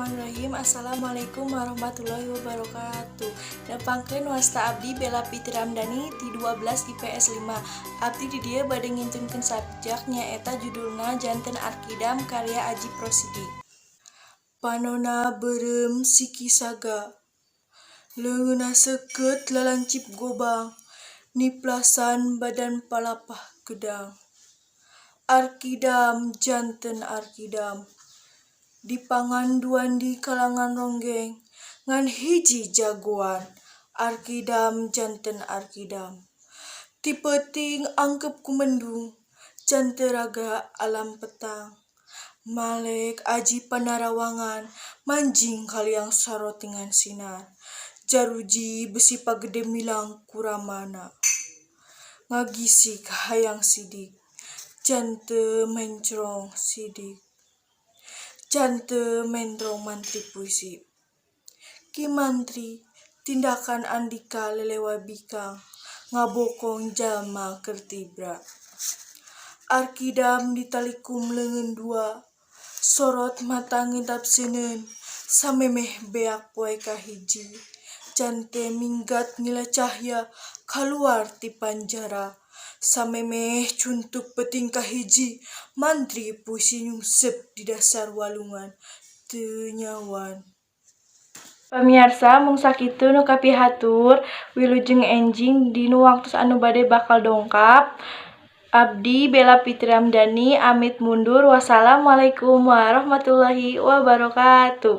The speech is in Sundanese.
Bismillahirrahmanirrahim. Assalamualaikum warahmatullahi wabarakatuh. Nepangkeun, wasta abdi Bella Fitri Ramdhani ti 12 IPS 5. Abdi di dieu bade ngintunkeun subjek, nyaeta judulna Janten Arkidam karya Ajip Rosidi. Panona beureum siki saga, leungeunna seukeut lalancip gobang, niplasan badan palapah gedang. Arkidam janten Arkidam, dipanganduan di kalangan ronggeng ngan hiji jagoan. Arkidam janten Arkidam, ti peuting angkep ku mendung, can teu raga alam petang. Malek aji panarawangan manjing ka liang sarotingan sinar, jaruji besi pagede milang ku ramana. Ngagisik hayang sidik, can teu mencrong sidik, can teu mentrong mantri puisi. Ki Mantri, tindakan andika lelewa bikang ngabokong jalma keur tibra. Arkidam ditalikum leungeun dua, sorot mata ngintap seuneun samemeh beak poe kahiji. Can teu minggat nyila cahya kaluar ti panjara, samemeh cuntuk peuting kahiji, mantri puisi nyungsep di dasar walungan teu nyawan. Pamiarsa, mung sakitu nu kapihatur. Wilujeng enjing dinu waktos anu bade bakal dongkap. Abdi Bella Fitri Ramdhani amit mundur. Wassalamualaikum warahmatullahi wabarakatuh.